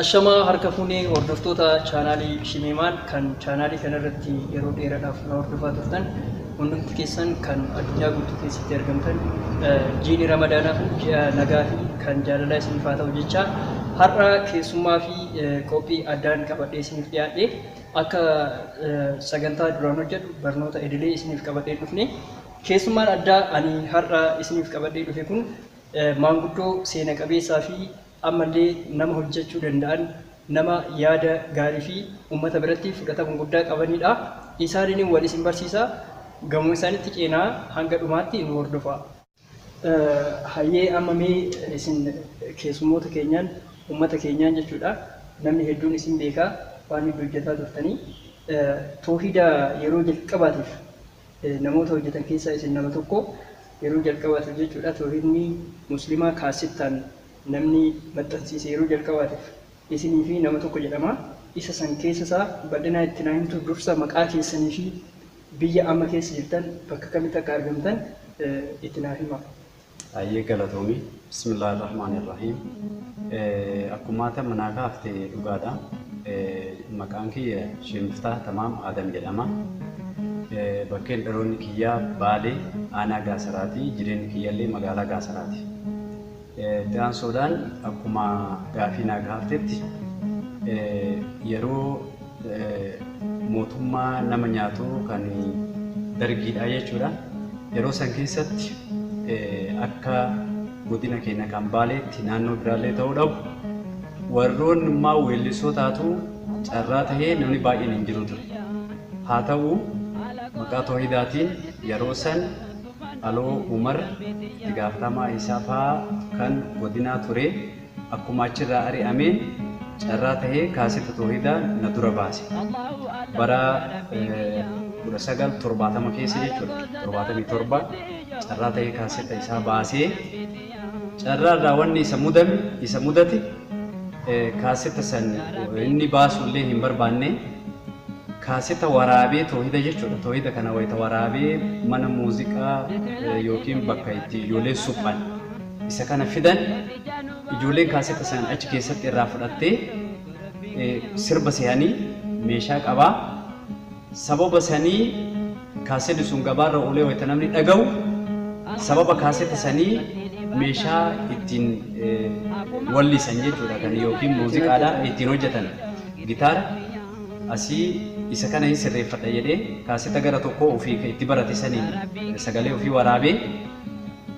Ashamaa harka fuunee hordoftoota chaanaalii Shimeemaan kan chaanaalii kanarratti yeroo dheeraadhaaf na hordofaa turtan hundumti keessan kan addunyaa guutuu keessatti argamtan jiini Ramadaanaa kun ji'a nagaa fi kan jaalalaa isiniif haa ta'u jecha har'a keessummaa fi qophii addaan qabadhee isiniif dhiyaadhe akka sagantaa duraan hojjedhu barnoota idilee isiniif qabadhee dhufne keessummaan addaa ani har'a isiniif qabadhee dhufe kun maanguddoo seena qabeessaa fi ammallee nama hojjechuu danda'an nama yaada gaarii fi uummata biratti fudhatama guddaa qabanidha. Isaaniin wal isin barsiisa. Gamoo isaanitti ceenaa hanga dhumaatti nu hordofa. Hayyee amma mee isin keessummoota keenyaan uummata keenyaan jechuudha. Namni hedduun isin beekaa waan hedduu hojjetaa turtanii. Toohida yeroo jalqabaatiif namoota hojjetan keessaa isin nama tokko yeroo jalqabaatiif jechuudha. Toohidni musliimaa kaasittaan namni maxxansiise yeroo jalqabaatiif isinii fi nama tokko jedhama. Isa san keessa isaa bal'inaa itti naa himtu dursa maqaa keessanii fi biyya amma keessa jirtan bakka kamitti akka argamtan itti naa hima. Hayyee galatoomii. Bismillaahi Rahmaani Rahiim. Akkuma ati amma naa kaafte dhugaadha. Maqaan kiyya Sheemiftaa Tamaam Aadam jedhama. Bakkeen dhaloonni kiyyaa Baalee aanaa Gaasaraati. Jireenyi kiyyallee magaalaa Gaasaraati. Itti aansuudhaan akkuma gaafii naa gaaftetti yeroo mootummaa nama nyaatu kan dargiidha jechuudha. Yeroo san keessatti akka godina keenya kan Baaleetti naannoo biraallee ta'uu dhabu warroonni immoo weellisootaatu carraa tahee namni baay'een hin jiru ture. Haa ta'u maqaa toohidaatiin yeroo san Aloo Umar itti gaafatamaa isaa fa'aa kan godinaa ture akkuma achirraa ari'ameen carraa tahee kaaseta toohidaa na dura baase. Bara 1970 keessa jechuudha. 77 carraa tahee kaaseta isaa baasee carraa irraa wanni isa mudame isa mudate kaaseta san inni baasu illee hin barbaanne kaaseta waraabee toohida jechuudha. Toohida kana wayita waraabee mana muuziqaa yookiin bakka itti ijoolleen suphan isa kana fidan ijoolleen kaaseta san achi keessatti irraa fudhattee sirba se'anii meeshaa qabaa. Sababa sanii kaasetni sun gabaarra oolee wayita namni dhaga'u sababa kaaseta sanii meeshaa ittiin wallisan jechuudha kan yookiin muuziqaadha ittiin hojjetan gitaara asii isa kana hin sirreeffadha jedhee kaaseta gara tokko ofii itti barate saniin sagalee ofii waraabee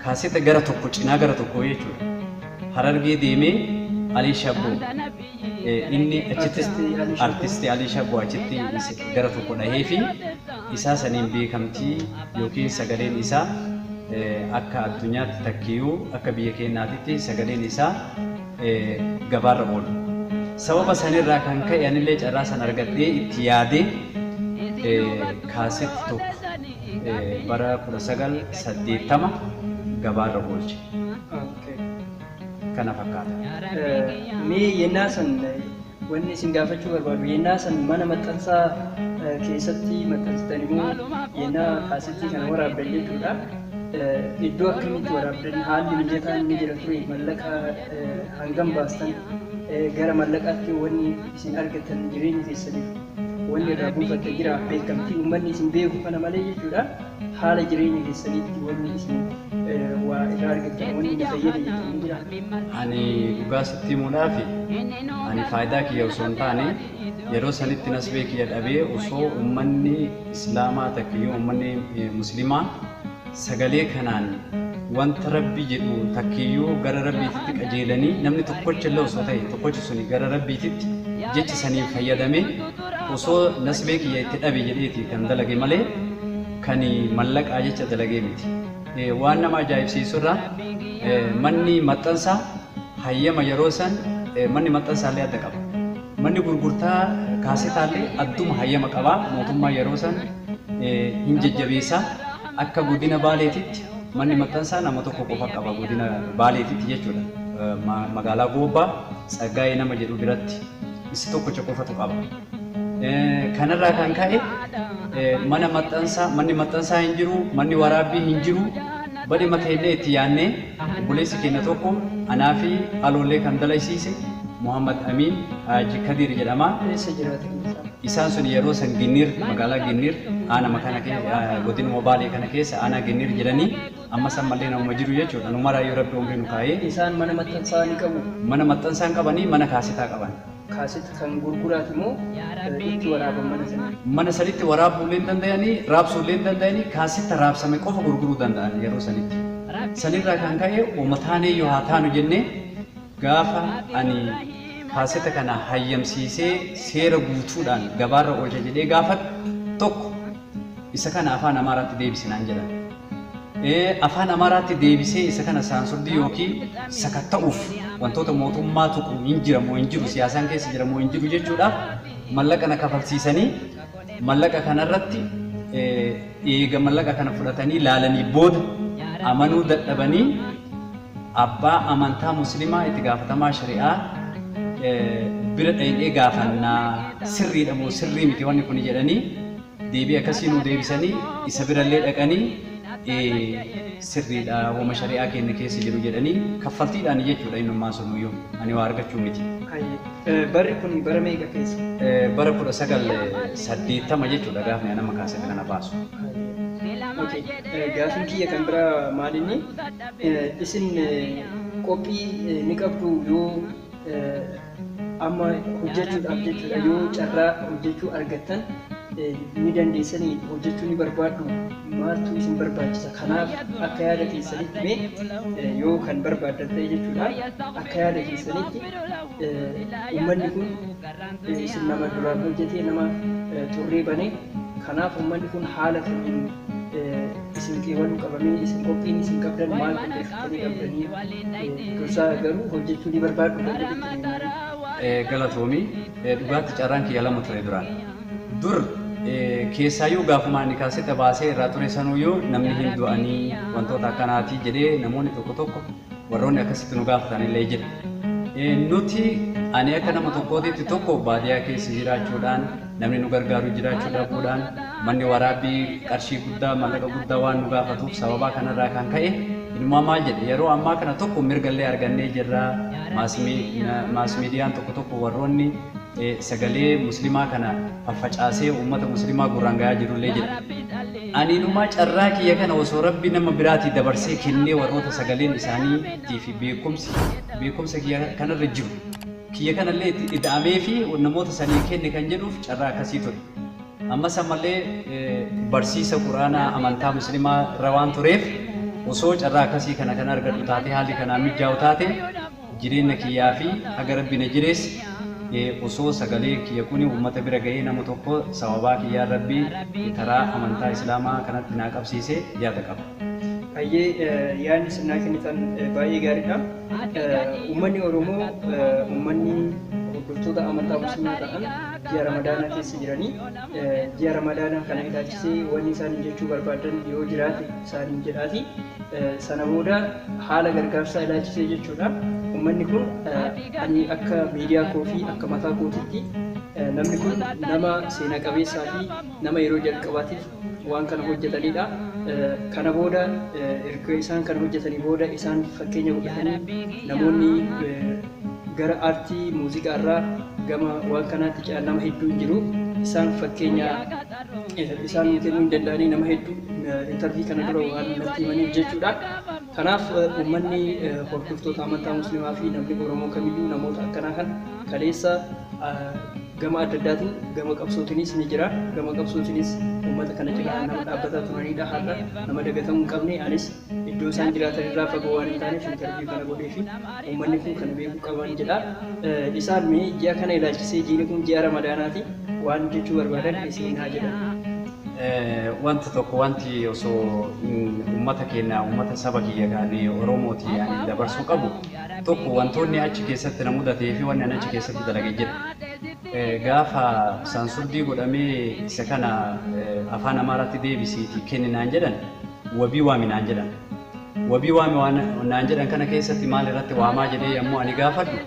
kaaseta gara tokko cinaa gara tokko jechuudha. Harargee deemee Alii Shabboo inni achitti artisti Alii Shabboo achitti gara tokko dhahee fi isaa saniin beekamtii yookiin sagaleen isaa akka addunyaatti takkiyyuu akka biyya keenyaatitti sagaleen isaa gabaarra oolu. Sababa sanirraa kan ka'e anillee carraa san argadhee itti yaadee kaasetti tokko bara 1980 gabaarra oolche. Kana fakkaata. Mee yennaa san wanni isin gaafachuu barbaadu yennaa san mana maxxansaa keessatti maxxansitan immoo yennaa kaasettii kana waraabdan jechuudha. Iddoo akkamitti waraabdan haalli mijataan ni jira ture mallaqa hangam baastan gara mallaqaatti wanni isin argattan jireenya keessaniif wanni irraa buufatte jira beekamtii uummanni isin beeku kana malee jechuudha. Haala jireenya keessaniitti wanni isin waa irraa argattan wanni na fayyade jettan ni jira. Ani dhugaa sitti himuudhaaf ani faayidaa kiyya osoo hin taane yeroo sanitti nasbee kiyya dhabee osoo uummanni islaamaa takkiyyuu uummanni musliimaa sagalee kanaan wanta rabbi jedhu takkiyyuu gara rabbiititti qajeelanii namni tokkocha illee osoo ta'e tokkochi suni gara rabbiititti jecha saniin fayyadamee osoo nasbee kiyya itti dhabe jedheeti kan dalage malee kan mallaqaa jecha dalagee miti. Waan nama ajaa'ibsiisu irraa manni maxxansaa hayyama yeroo san manni maxxansaallee adda qaba. Manni gurgurtaa kaasetaallee adduma hayyama qaba. Mootummaa yeroo san hin jajjabeessa. Akka godina Baaleetitti manni maxxansaa nama tokko qofa qaba godina Baaleetitti jechuudha. Magaalaa Goobbaa Tsaggaayee nama jedhu biratti isa tokkicha qofatu qaba. Kanarraa kan ka'e mana maxxansaa, manni maxxansaa hin jiru, manni waraabbii hin jiru. Bade mateellee itti yaannee obboleessi keenya tokko anaa fi aloollee kan dalaysiise Muhammad Amin Haji Kadir jedhama. Eessa jiraatan isaan? Isaan sun yeroo san Ginnir, magaalaa Ginnir, aanama kana godinuma Baalee kana keessa aanaa Ginnir jedhanii amma san mallee namuma jiru jechuudha. Nu maraa yoo Rabbi umrii nu kaa'ee. Isaan mana maxxansaa ni qabu? Mana maxxansaa hin qabanii, mana kaasetaa qaban. Kaaseta kan gurguraati moo itti waraaban mana sanii? Mana sanitti waraabuu illee hin danda'anii, raabsuu illee hin danda'anii, kaasetta raabsame qofa gurguruu danda'an yeroo sanitti. Sanirraa kan ka'e uumataanee yoo haa taanu jennee gaafa ani kaaseta kana hayyamsiisee seera guutuudhaan gabaarra oolcha jedhee gaafadhu tokko isa kana afaan Amaaraatti deebisinaan jedhan. Afaan Amaaraatti deebisee isa kana saansurdii yookiin sakatta'uuf wantoota mootummaa tuqu hin jira moo hin jiru, siyaasaan keessa jira moo hin jiru jechuudhaaf mallaqa na kafalsiisanii mallaqa kanarratti eega mallaqa kana fudhatanii laalanii booda amanuu dadhabanii abbaa amantaa musliimaa itti gaafatamaa shari'aa bira dhaqee gaafannaa sirriidha moo sirrii miti wanni kun jedhanii deebii akkasii nu deebisanii isa birallee dhaqanii sirriidha wama shari'aa keenya keessa jiru jedhanii kaffaltiidhaan jechuudha innummaan sun iyyuu ani waa argachuu miti. Barri kun bara meeqa keessa? Bara 1980 jechuudha gaafni ani amma kaaseta kana baasu. Gaafiin kiyya kan biraa maalinni isin qophii ni qabdu yoo amma hojjechuudhaaf jechuudha yoo carraa hojjechuu argattan ni dandeessanii hojjechuu ni barbaaddu maaltu isin barbaachisa? Kanaaf akka yaada keessanitti mee yoo kan barbaaddan ta'e jechuudha akka yaada keessanitti uummanni kun isin nama duraan hojjetee nama turree bane kanaaf uummanni kun haala kamiin isin qeebaluu qabamee isin qophiin isin qabdan maal qopheeffatanii qabdanii dursaa garuu hojjechuu ni barbaaddu kan jedhutti ni Galatoomii dhugaatti carraan kiyya lama ture duraan. Dur keessaayyuu gaafuma ani kaaseta baasee irraa ture sanuyyuu namni hin du'anii wantoota akkanaatii jedhee namoonni tokko tokko warroonni akkasitti nu gaafatan illee jira. Nuti ani akka nama tokkootitti tokko baadiyyaa keessa jiraachuudhaan namni nu gargaaru jiraachuu dhabuudhaan manni waraabbii qarshii guddaa mallaqa guddaa waan nu gaafatuuf sababaa kanarraa kan ka'e inumaa maal jedhe yeroo ammaa kana tokko mirgallee argannee jirra maas miidiyaan tokko tokko warroonni sagalee musliimaa kana faffacaasee uummata musliimaa gurraan gahaa jirullee jira. Ani inumaa carraa kiyya kana osoo Rabbi nama biraatii dabarsee kennee warroota sagaleen isaaniitii fi beekumsa kiyya kanarra jiru kiyya kanallee itti ida'amee fi namoota sanii kenne kan jedhuuf carraa akkasii ture. Ammas ammallee barsiisa Quraanaa amantaa musliimaa irra waan tureef osoo carraa akkasii kana kan argadhu taate haalli kanaan mijaa'u taate jireenya kiyyaa fi haga Rabbi na jireesse osoo sagalee kiyya kuni uummata bira gahee nama tokko sababaa kiyyaan Rabbi karaa amantaa Islaamaa kanatti naa qabsiise yaada qaba. Baay'ee yaadni isin naa kennitan baay'ee gaariidha. Uummanni Oromoo uummanni hordoftoota amantaa musliimaa ta'an ji'a Ramadaanaa keessa jiranii ji'a Ramadaanaa kana ilaalchisee wanni isaan jechuu barbaadan yoo jiraate isaaniin jedhaati. Sana booda haala gargaarsaa ilaalchisee jechuudha. Uummanni kun ani akka miidiyaa koo fi akka mataa kootitti namni kun nama seena qabeessaa fi nama yeroo jalqabaatiif waan kana hojjetanidha. Kana booda erga isaan kana hojjetanii booda isaan fakkeenya godhatanii namoonni gara aartii muuziqaa irraa gama waan kanaatti ce'an nama hedduu hin jiru. Isaan fakkeenya isaan kennuu hin danda'anii nama hedduu intarvii kana dura waan natti himaniif jechuudha. Kanaaf uummanni hordoftoota amantaa musliimaa fi namni Oromoo kamiyyuu namoota akkanaa kan kaleessa gama adda addaatiin gama qabsootiinis ni jira. Gama qabsootiinis uummata kana cinaa nama dhaabbataa turanidha. Har'a nama dagatamuu hin qabne anis iddoo isaan jiraatan irraa fagoo waan hin taaneef intarviyu kana godhee fi uummanni kun kana beekuu qaban jedha. Isaan mee ji'a kana ilaalchisee jiini kun ji'a Ramadaanaati waan jechuu barbaadan isiin haa jedhan. Wanti tokko wanti osoo uummata keenya uummata saba kiyya kan Oromooti ani dabarsuu qabu tokko wantoonni achi keessatti na mudatee fi wanni ani achi keessatti dalage jira. Gaafa saansurdii godhamee isa kana afaan Amaaraatti deebisiitii kenni naan jedhan wabii waami naan jedhan. Wabii waami naan jedhan kana keessatti maal irratti waamaa jedhee yommuu ani gaafadhu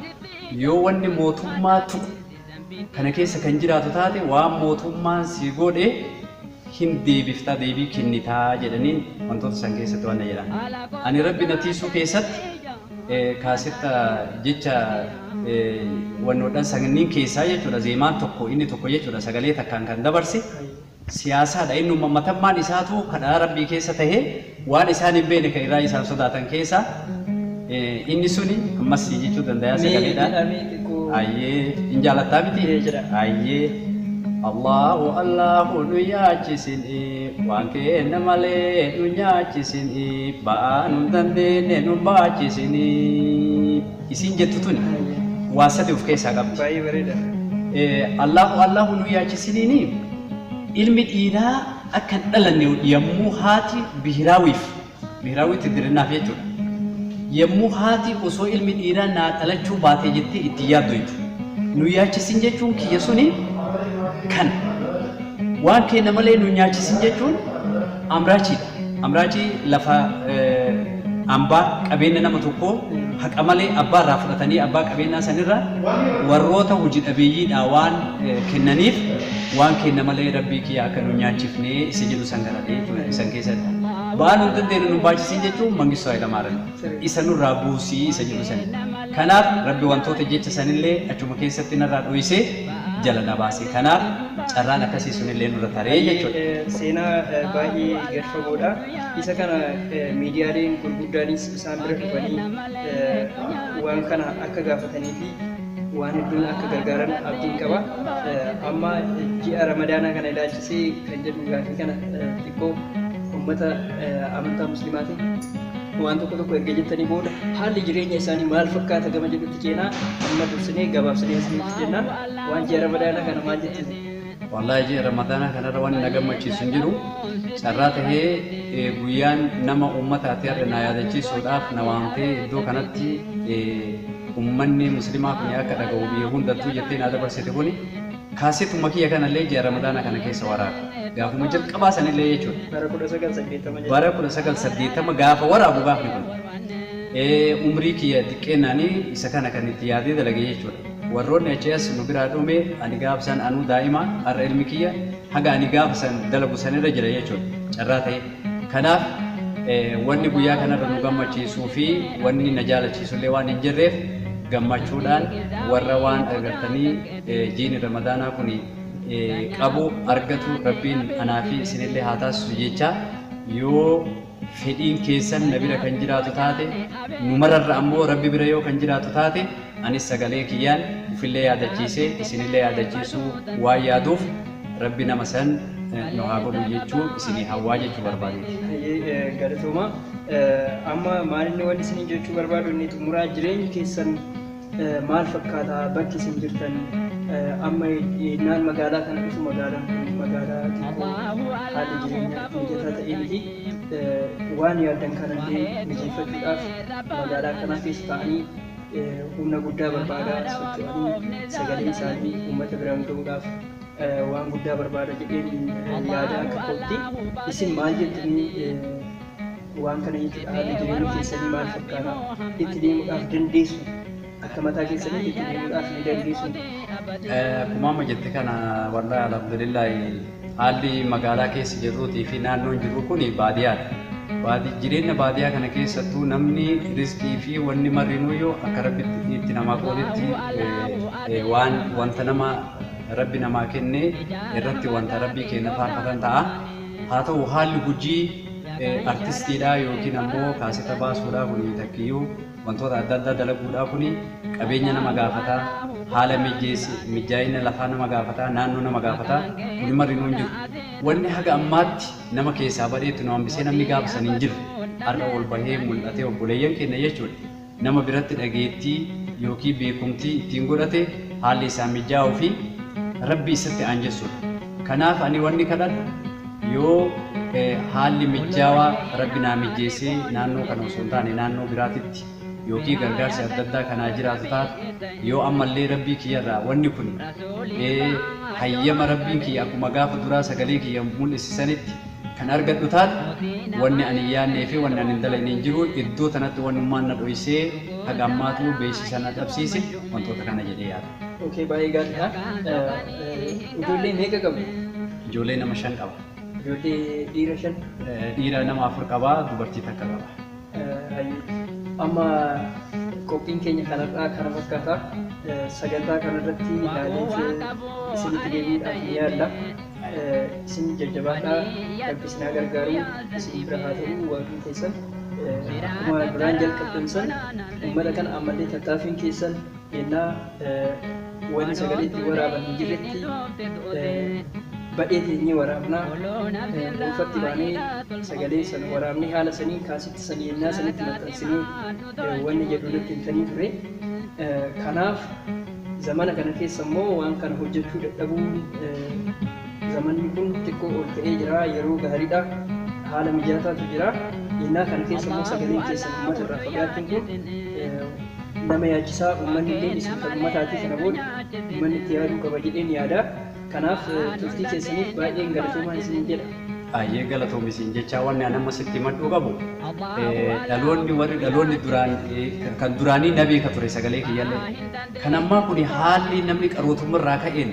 yoo wanni mootummaa tuqu Kana keessa kan jiraatu taate waan mootummaan si godhe hin deebiftaa, deebii kennitaa jedhaniin wantoota san keessatti waan jedhan. Ani Rabbi na tiisuu keessatti kaasetta jecha wannoodhaan sanniin keessaa jechuudha, zeemaan tokko inni tokko jechuudha, sagalee takkaan kan dabarse siyaasaadha. Inni matammaan isaatu kadhaa Rabbii keessa tahee waan isaan hin beekne kan irraa isaan sodaatan keessaa inni suni ammas jechuu danda'a sagaleedhaan. Ayyee, hin jaalattaa miti? Ayyee. Allahu Allahu nu nyaachisin, waan kenna malee nu nyaachisin, ba'aa nu dandeenye nu baachisin. Isin jettu tuni waa sadi of keessaa qabdi. Baay'ee bareeda. Allahu Allahu nu nyaachisiniini ilmi dhiiraa akka hin dhalanne yommuu haati bihiraawiitti dirinnaaf jechuudha. Yommuu haati osoo ilmi dhiiraa naa dhalachuu baatee jettee itti yaaddu. Nu yaachisin jechuun kiyya suni kana. Waan kenna malee nu nyaachisin jechuun amraachiidha. Amraachii lafa hambaa qabeenya nama tokkoo haqa malee abbaa irraa fudhatanii abbaa qabeenyaa sanirra warroota hojii dhabeeyyiidha waan kennaniif waan kenna malee Rabbii kiyya akka nu nyaachifnee isa jedhu san kadhate jechuudha isan keessatti. Ba'aa nu dandeenye nu baachisin jechuun Mangistuu Hayilamaariyaam isa nurraa buusii isa jedhu san. Kanaaf Rabbi wantoota jecha sanillee achuma keessatti narraa dho'isee jala na baase. Kanaaf carraan akkasii sunillee nurra taree jechuudha. Seenaa baay'ee gad fagoodha. Isa kana miidiyaaleen gurguddaanis isaan bira dhufanii waan kana akka gaafatanii fi waan hedduun akka gargaaran abdiin qaba. Amma ji'a Ramadaanaa kana ilaalchisee kan jedhu gaafii kana xiqqoo uummata amantaa muslimaatiin waan tokko tokko erga jettanii booda haalli jireenya isaanii maal fakkaata gama jedhutti ceenaa, amma dursinee gabaabsinee isinitti jenna. Waan ji'a Ramadaanaa kana maal jettu? Wallahi ji'a Ramadaanaa kanarra waan na gammachiisu hin jiru. Carraa tahee guyyaan nama uummataati har'a na yaadachiisuudhaaf na waamtee iddoo kanatti uummanni musliimaa kun akka dhaga'u biyya hundattuu jettee na dabarsite kuni kaasetuma kiyya kanallee ji'a Ramadaanaa kana keessa waraaba. Gaafuma jalqabaa sanillee jechuudha. Bara 1980. Bara 1980 gaafa waraabu gaafni kun. Umrii kiyya xiqqeennaanii isa kana kan itti yaadee dalage jechuudha. Warroonni achi as nu biraa dhume ani gaafa san anuu daa'ima, har'a ilmi kiyya haga ani gaafa san dalagu sanirra jira jechuudha. Carraa ta'e. Kanaaf wanni guyyaa kanarra nu gammachiisuu fi wanni na jaalachiisullee waan hin jirreef gammachuudhaan warra waan agartanii jiini Ramadaanaa kun qabu argatu Rabbiin anaa fi isinillee haa taasisu jecha, yoo fedhiin keessan na bira kan jiraatu taate, numararra ammoo Rabbi bira yoo kan jiraatu taate, anis sagalee kiyyaan ufillee yaadachiisee isinillee yaadachiisuu waan yaaduuf Rabbi nama san nu haa godhu jechuu isinii hawwaa jechuu barbaadeeti. Galatooma. Amma maalinni wanni isiniin jechuu barbaadu inni xumuraa, jireenyi keessan maal fakkaata? Bakki isin jirtan amma naan magaalaa kana dhufu, magaalaan kun magaalaa xiqqoo haalli jireenyaa mijataa ta'e miti. Waan yaaddan kanallee mijeeffachuudhaaf magaalaa kanaa keessa ta'anii humna guddaa barbaada, socho'anii sagalee isaanii uummata biraan gahuudhaaf waan guddaa barbaada jedheen yaada akka kootti. Isin maal jettanii waan kana jechuudha? Haalli jireenya keessanii maal fakkaata? Itti deemuudhaaf dandeessu? Akka mataa keessanitti itti deemuudhaaf ni dandeessu? Akkuma amma jette kana, wallahi alhamdulillahi, haalli magaalaa keessa jirruutii fi naannoon jirru kun baadiyyaadha. Jireenya baadiyyaa kana keessattuu namni riskii fi wanni marrinuyyuu akka Rabbi itti namaa qoodetti waan wanta nama Rabbi namaa kenne irratti wanta Rabbii kenna faarfatan ta'a. Haa ta'u, haalli hojii artistiidhaa yookiin ammoo kaaseta baasuudhaa kun takkiyyuu wantoota adda addaa dalaguudhaa kun qabeenya nama gaafataa, haala mijaa'ina lafaa nama gaafataa, naannoo nama gaafataa, kun marrinuu hin jiru. Wanni haga ammaatti nama keessaa badheetti nu hambisee namni gaafa san hin jiru. Har'a ol bahee mul'atee obboleeyyan keenya jechuudha. Nama biratti dhageettii yookiin beekumtii ittiin godhate haalli isaa mijaa'uu fi Rabbi isatti aanjessuudha. Kanaaf ani wanni kadhadhu, yoo haalli mijaawaa Rabbi naa mijeessee naannoo kana osoo hin taane naannoo biraatitti yookiin gargaarsi adda addaa kanaa jiraatu taate, yoo ammallee Rabbii kiyyarraa wanni kun hayyama Rabbiin kiyya akkuma gaafa duraa sagalee kiyya mul'isisanitti kan argadhu taate, wanni ani yaadnee fi wanni ani hin dalagne hin jiru. Iddoo tanatti wannummaan na dhoysee Haga ammaatu beeksisa na dhabsiise wantoota kana jedhee yaada. Okay, baay'ee gaariidha. Ijoollee meeqa qabdu? Ijoollee nama 5 qaba. Ijoollee dhiira 5? Dhiira nama 4 qaba, dubartii takka qaba. Amma qophiin keenya kanarraa kana fakkaata. Sagantaa kanarratti ilaalee isinitti deebiidhaaf ni yaalla. Isin jajjabaadhaa, Rabbi isin haa gargaaru, isin bira haa ta'u waaqni keessan. Akkuma duraan jalqabdan san uummata kana ammallee tattaaffiin keessan yennaa wanni sagalee itti waraaban hin jirretti badhee teenyee waraabnaa, dhuunfatti baanee sagalee sana waraabnee haala saniin kaasitti san yennaa sanitti maxxansinee wanni jedhu nutti himtanii ture. Kanaaf zamana kana keessa immoo waan kana hojjechuu dadhabuun zamanni kun xiqqoo ol ka'ee jira, yeroo gaariidha, haala mijaataatu jira. Yennaa kana keessa immoo sagaleen keessan uummata irraa fagaachuun kun nama yaachisaa, uummanni illee isin kan uummataatii kana booda uummanni itti yaaduu qaba jedheen yaada. Kanaaf turtii keessaniif baay'een galatoomaa isiniin jedha. Baay'ee galatoomi isin jechaa wanni ani amma sitti himadhuu qabu dhaloonni warri dhaloonni duraan kan duraanii na beeka ture sagalee kiyyallee. Kan ammaa kun haalli namni qarootummaa ka'een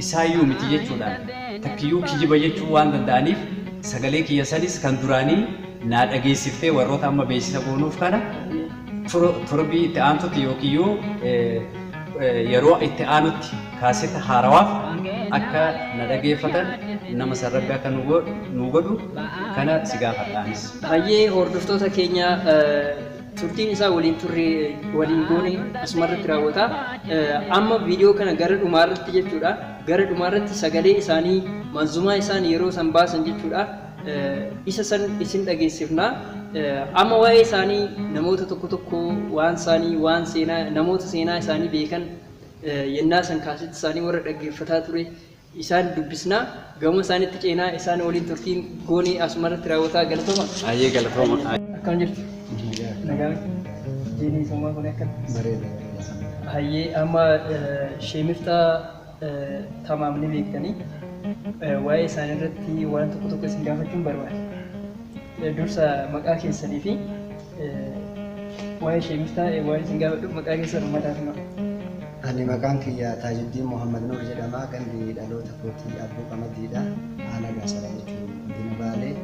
isaayyuu miti jechuudhaan takkiyyuu kijiba jechuu waan danda'aniif sagalee kiyya sanis kan duraanii naa dhageessiftee warroota amma beeksisa goonuuf kana torbii itti aantutti yookiyyuu yeroo itti aanutti kaaseta haarawaaf akka na dhageeffatan nama sarrabbi akka nu godhu kana si gaafadhaanis. Hayyee hordoftoota keenya turtiin isaa waliin turre waliin goone asumarratti raawwata. Amma viidiyoo kana gara dhumaarratti jechuudha. Gara dhumaarratti sagalee isaanii manzumaa isaan yeroo san baasan jechuudha. Isa san isin dhageessifna. Amma waa'ee isaanii namoota tokko tokko waan isaanii waan seenaa namoota seenaa isaanii beekan yennaa san kaasitti isaanii warra dhaggeeffataa ture isaan dubbisnaa gama isaanitti ceenaa isaan waliin turtiin goonee asumarratti raawwataa galatooma. Hayyee galatooma. Akkam jirtu? Nagaa jiinii summaa kun akkam? Bareeda. Hayyee amma sheemiftaa tamaam ni beektanii waa'ee isaanii irratti waan tokko tokko isin gaafachuun barbaada. Dursa maqaa keessanii fi waa'ee sheemiftaa waan isin gaafadhu maqaa keessan uummataaf hima. Ani maqaan kiyya Taajuddiin Muhammad Nuur jedhama. Gandi dhaloota kootii Abbuu Qamadiidha. Aanaa Gaasara jechuun godina Baalee.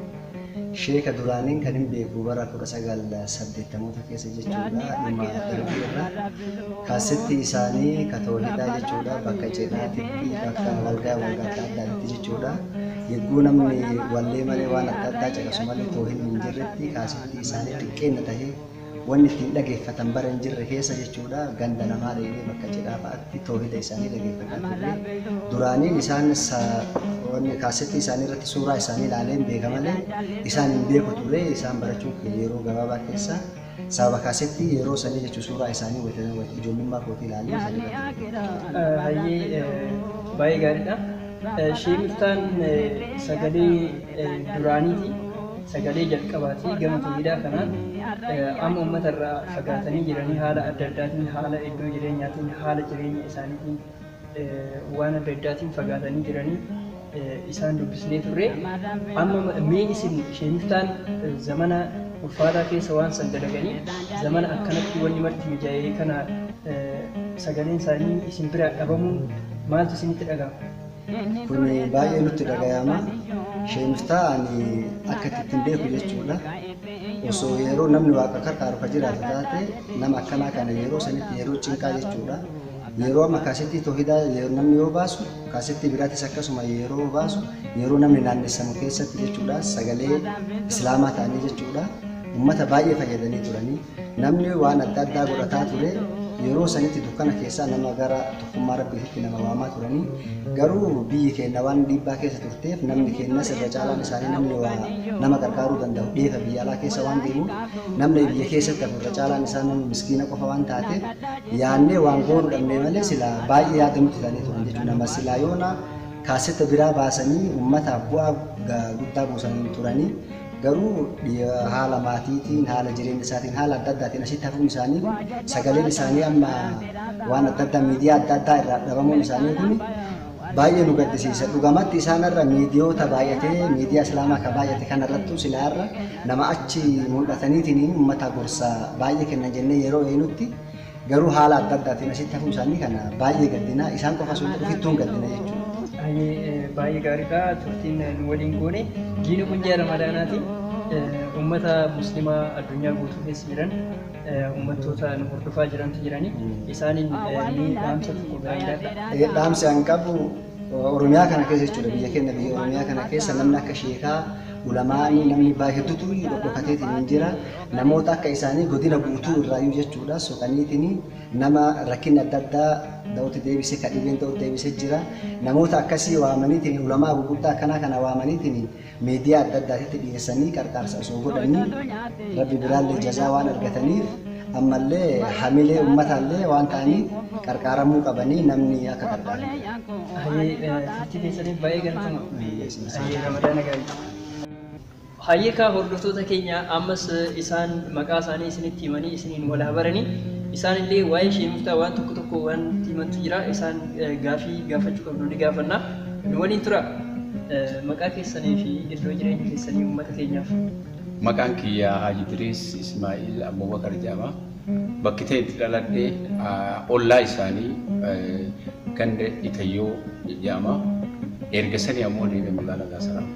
Sheeka duraaniin kan hin beeku bara 1980 keessa jechuudha. Dhuma darbii irra. Kaasetti isaanii katoohidhaa jechuudha. Bakka cidhaatitti, bakka walgaa walgaa adda addaatti jechuudha. Yeroo namni wallee malee waan adda addaa caqasu malee toohinni hin jirretti kaasetti isaanii xiqqeenna tahee wanni ittiin dhageeffatan bara hin jirre keessa jechuudha. Ganda namaa dheedhee bakka cidhaa fa'aatti toohida isaanii dhageeffataa turre. Duraaniin isaan wanni kaasetti isaanii irratti suuraa isaanii ilaalee hin beeka malee isaan hin beeku ture. Isaan barachuun yeroo gabaabaa keessa sababa kaasetti yeroo sanii jechuun suuraa isaanii ijoollummaa kootii ilaalee isaan irratti. Hayyee baay'ee gaariidha. Sheemiftaan sagalee duraaniiti. Sagalee jalqabaati gama toohidaa kanaan amma uummata irraa fagaatanii jiranii haala adda addaatiin haala iddoo jireenyaatiin haala jireenya isaaniitiin waan adda addaatiin fagaatanii jiranii isaan dubbisnee turre. Amma mee isin sheemiftaan zamana ulfaataa keessa waan san dalaganii zamana akkanatti wanni marti mijaa'ee kana sagaleen isaanii isin biraa dhabamuun maaltu isinitti dhaga'ama? Kun baay'ee nutti dhaga'ama. Sheemiftaa ani akka ittiin beeku jechuudha. Osoo yeroo namni waaqa qarqaaru ka jiraatu taate nama akkanaa kana yeroo sanitti yeroo cinqaa jechuudha. Yeroo amma kaasettii toohidaa namni yoo baasu kaasettii biraatis akkasuma yeroo baasu yeroo namni naannessamu keessatti jechuudha sagalee islaamaa ta'anii jechuudha. Uummata baay'ee fayyadanii turanii namni waan adda addaa godhataa ture yeroo sanitti dukkana keessaa nama gara tokkummaa rabbiitti nama waamaa turanii garuu biyyi keenya waan dhiibbaa keessa turteef namni keenyas irra caalaan isaanii namni waa nama gargaaruu danda'u dheefa biyya alaa keessa waan deemuuf namni biyya keessatti hafu irra caalaan isaa namni miskiina qofa waan taateef yaannee waan goonuu dhabnee malee silaa baay'ee yaada nutti ta'anii turan jechuudha. Nama silaa yoona kaasetta biraa baasanii uummataaf bu'aa guddaa buusanii turanii garuu haala maatiitiin haala jireenya isaatiin haala adda addaatiin asitti hafuun isaanii sagaleen isaanii amma waan adda addaa miidiyaa adda addaa irraa dhabamuun isaanii kun Baay'ee nu gaddisiisa. Dhugamatti isaanirra miidiyoota baay'atee miidiyaa islaamaa kan baay'ate kanarrattuu silaarra nama achi mul'ataniitiin uummata gorsa baay'ee kennan jennee yeroo eenyutti garuu haala adda addaatiin asitti hafuu isaanii kana baay'ee gaddina. Isaan qofa osoo hin ta'in ofittuun gaddina jechuudha. Baay'ee gaariidha. Turtiin nu waliin goone jiini kun ji'a Ramadaanaati. Uummata musliimaa addunyaa guutuu keessa jiran uummattoota nu hordofaa jirantu jirani. Isaaniin ni dhaamsa tokko gaariidha. Dhaamsi an qabu Oromiyaa kana keessa jechuudha. Biyya keenya biyya Oromiyaa kana keessa namni akka sheekaa ulamaanii namni baay'ee hedduutu dhokkateetiin hin jira. Namoota akka isaanii godina guutuu irraayyuu jechuudha. Soqaniitiin nama rakkinni adda addaa da'ootti deebisee kan dhibeen da'ootti deebisee jira. Namoota akkasii waamaniitiin ulamaa gurguddaa akkanaa kana waamaniitiin miidiyaa adda addaatitti dhiyeessanii qarqaarsa osoo godhanii rabbi biraallee jazaa waan argataniif ammallee hamilee uummataallee waan ta'aniif qarqaaramuu qabanii namni akka qarqaaru. Turtii keessaniif baay'ee galatama. Ramadaana gaarii. Hayyeekaa hordoftoota keenya ammas isaan maqaa isaanii isinitti himanii isiniin wal baranii isaan illee waa'ee Sheek Miftaa waan tokko tokko waan himantu jira isaan gaafii gaafachuu qabnu ni gaafanna. Nu waliin tura. Maqaa keessanii fi iddoo jireenya keessanii uummata keenyaaf. Maqaan kiyyaa Haji Idriis Ismaa'il Abubakar jedhama. Bakki ta'e itti dhaladhee ollaa isaanii ganda Itayyoo jedhama. Erga sanii ammoo deemee magaalaa Gaasaraa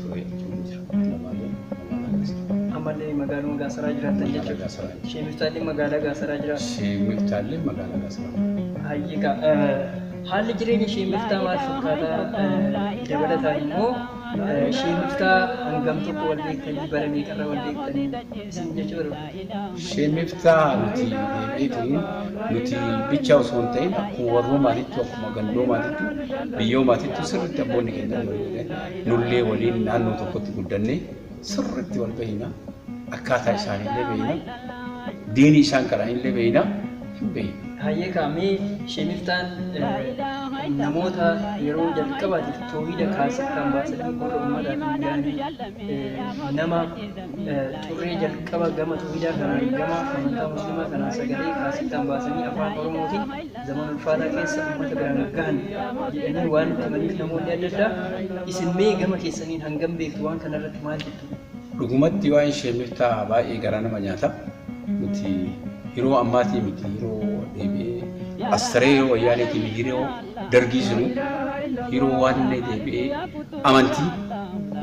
ture jechuun jira. Ammallee magaaluma Gaasaraa jiraattan jechuudha. Sheek Miftaallee magaalaa Gaasaraa jiraata. Sheek Miftaallee magaalaa Gaasaraa. Hayyeekaa haalli jireenya Sheek Miftaa maal fakkaata? Dabalataan immoo Sheek Miftaa hangam tokko wal beektanii bara meeqarra wal beektanii isin jechuu barbaada? Sheek Miftaa nuti deebiitiin nuti bicha osoo hin ta'in akkuma warroomaatittu akkuma gandoomaatittu biyyoomaatittu sirriitti abboonni keenya nullee waliin naannoo tokkotti guddannee sirriitti wal beekna. Akkaataa isaaniillee beekna. Diinii isaan kadhanillee beekna. Hin beekna. Hayyeekaa mee Sheek Miftaan namoota yeroo jalqabaatiif toohida kaasittaan baasanii gurra uummataatiin gahanii nama xurree jalqaba gama toohidaa kanaan gama amantaa musliimaa kanaan sagalee kaasittaan baasanii afaan Oromootiin zaman ulfaataa keessa uummata biraan gahan jedhanii waan itti himaniif namoonni adda addaa isin mee gama keessaniin hangam beektu waan kanarratti maal jettu? Dhugumatti waa'een Sheek Miftaa baay'ee garaa nama nyaata. Nuti yeroo ammaatii miti yeroo deebi'ee asiree yeroo wayyaaneetii miti yeroo dargii sunu yeroo waan inni deebi'ee amantii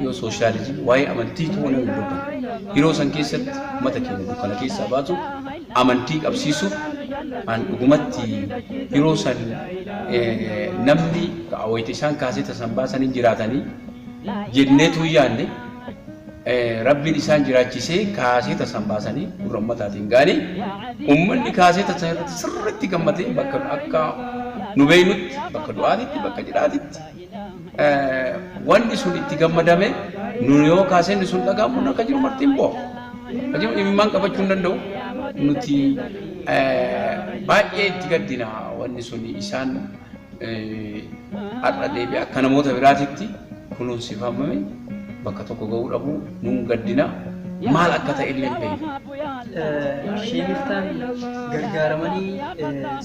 yoo sooshaalizimii waa'ee amantii ta'uu nama hin dubbanne. Yeroo san keessatti uummata keenya dukkana keessaa baasu amantii qabsiisuuf an dhugumatti yeroo san namni wayita isaan kaaseta san baasanii jiraatanii jenneetu yaanne Rabbiin isaan jiraachisee kaaseta san baasanii gurra uummataatiin ga'anii uummanni kaaseta san irratti sirriitti gammadee bakka akka nu beeknutti bakka du'aatitti bakka jiraatitti wanni sun itti gammadame nu yoo kaaseenni sun dhaga'amu akka jiru martiin bu'a. Akka jiru imimmaan qabachuu hin danda'u nuti baay'ee itti gaddina wanni sun isaan har'a deebi'ee akka namoota biraatitti kunuunsifamame bakka tokko ga'uu dhabu nuun gaddina maal akka ta'e illee hin beeknu. Sheek Miftaan gargaaramanii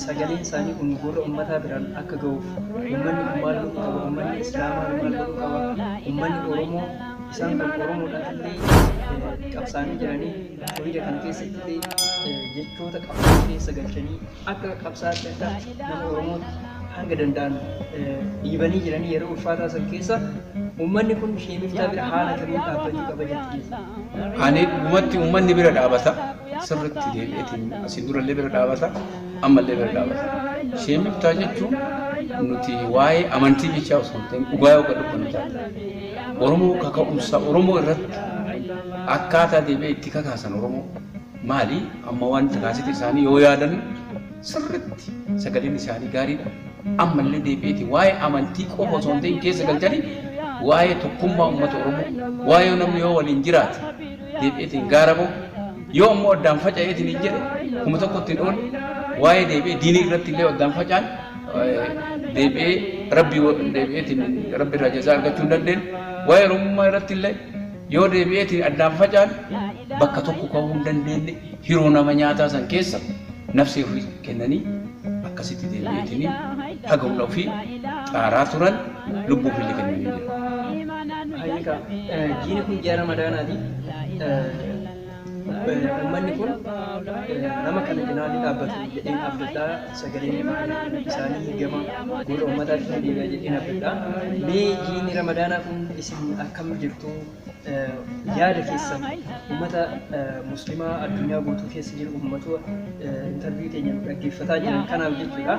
sagaleen isaanii kun gurra uummataa biraan akka ga'uuf uummanni kun maal godhuu qaba, uummanni Islaamaa maal godhuu qaba, uummanni Oromoo isaan kan Oromoodhaaf illee qabsaanii jiranii toohida kana keessatti illee jechoota qabsoo keessa galchanii akka qabsaatti akka nama Oromootti hanga danda'an dhiibanii jiranii yeroo ulfaataa san keessa uummanni kun Sheek Miftaa bira haala kamiin dhaabbachuu qaba jettanii? Ani dhugumatti uummanni bira dhaabata sirriitti deebi'eetiin asiin durallee bira dhaabata ammallee bira dhaabata. Sheek Miftaa jechuun nuti waa'ee amantii jechaa osoo hin ta'in dhugaa yoo dubbannu taate Oromoo kaka'umsa Oromoo irratti akkaataa deebi'ee itti kakaasan Oromoo maali amma waan kaasite isaanii yoo yaadannu sirriitti sagaleen isaanii gaariidha. Ammallee deebi'eeti waa'ee amantii qofa osoo hin ta'in keessa galchanii waa'ee tokkummaa uummata Oromoo waa'ee namni yoo waliin jiraate deebi'eetiin gaara bahu yoo ammoo addaan faca'eetiin hin jedhe kuma tokkotti hin oolle waa'ee deebi'ee diinii irratti illee addaan faca'an deebi'ee rabbi deebi'eetiin rabbi irraa jazaa argachuu hin dandeenye waa'ee Oromummaa irratti illee yoo deebi'eetiin addaan faca'an bakka tokko ka'uu hin dandeenye hiroo nama nyaataa san keessa nafsee ofii kennanii akkasitti deebi'eetiin haga humna ofii Xaaraa turan lubbuuf illee kennanii jiru. Hayyika jiini kun ji'a Ramadaanaati. Uummanni kun nama kana cinaa ni dhaabbatu jedheen abdadhaa, sagaleen isaanii gama gola uummataatti ni deebi'a jedheen abdadhaa. Mee jiini Ramadaanaa kun isin akkam jirtu, yaada keessan uummata muslimaa addunyaa guutuu keessa jiru, uummata interview keenya dhaggeeffataa jiran kanaaf jechuudha.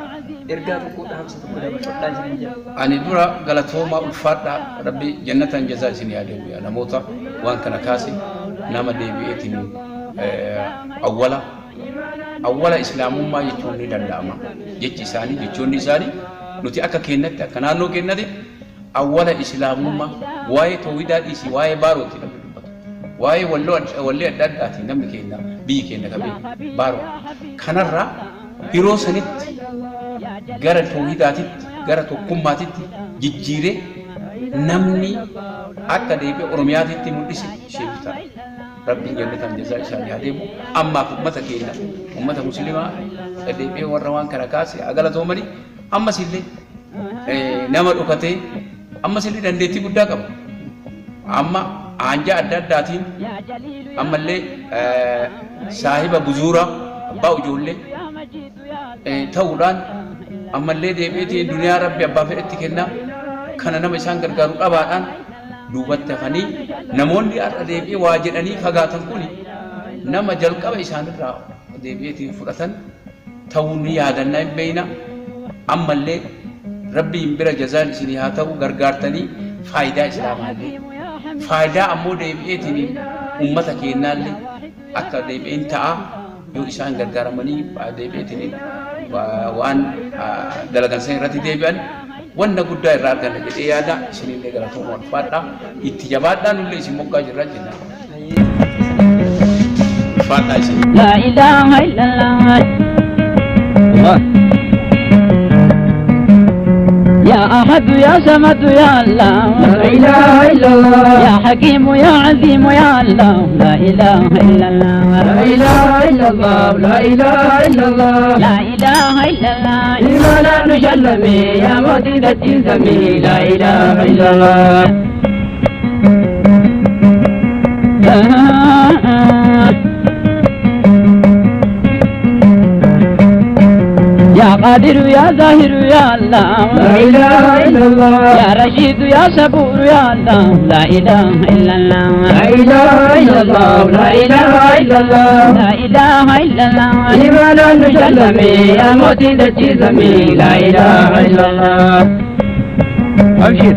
Ergaa tokko, dhaamsa tokko dabarfadhaa jiran jedha. Ani dura galatoomaa, ulfaadhaa, Rabbi jannatan jazaa isin yaadamu yaa namoota waan kana kaase. Nama deebi'eetiin awwala awwala islaamummaa jechuun ni danda'ama. Jechi isaanii, jechoonni isaanii, nuti akka kennatti, akka naannoo kennatti, awwala islaamummaa waa'ee tawhidaa dhiisii waa'ee baarooti namni dubbatu. Waa'ee wallee adda addaati namni kenna, biyyi kenna qabee baaroo. Kanarraa yeroo sanitti gara tawhidaatitti, gara tokkummaatitti jijjiiree namni akka deebi'e Oromiyaatitti mul'ise ishee bitaa. Rabbiin jannatan jazaa isaanii haa deemu. Ammaaf uummata keenya, uummata musliimaa deebi'ee warra waan kana kaase haa galatoomanii. Ammas illee nama dhokatee ammas illee dandeettii guddaa qaba. Amma aanjaa adda addaatiin ammallee saahiba buzuuraa abbaa ijoollee ta'uudhaan ammallee deebi'eetiin duniyaa Rabbi abbaa fedhetti kennaa kana nama isaan gargaaru dhabaadhaan duubatti hafanii namoonni har'a deebi'ee waa jedhanii fagaatan kuni nama jalqaba isaanirraa deebi'eetiin fudhatan ta'uu ni yaadannaa, hin beeyna. Ammallee Rabbiin bira jazaan isinii haa ta'u, gargaartanii faayidaa islaamaallee faayidaa ammoo deebi'eetiin uummata keenyaallee akka deebi'een ta'a yoo isaan gargaaramanii deebi'eetiin waan dalagan san irratti deebi'an wanna guddaa irraa arganna jedhee yaada. Isinillee galatooma, ulfaadhaa, itti jabaadhaa, nullee isin moggaa jirra jenna, ulfaadhaa isin. لا إله إلا الله. يا أحد يا صمد يا الله. لا إله إلا الله. يا حكيم يا عظيم يا الله. لا إله إلا الله. لا إله إلا الله. لا إله إلا الله. لا إله إلا الله. إيمانا نجلمي يا مدينة زمي. لا إله إلا الله. يا قادر يا ظاهر يا الله. لا إله إلا الله. يا رشيد يا صبور يا الله. لا إله إلا الله. لا إله إلا الله. لا إله إلا الله. لا إله إلا الله. إيمانا نجلمي يا مدينة زمي. لا إله إلا الله. أبشر.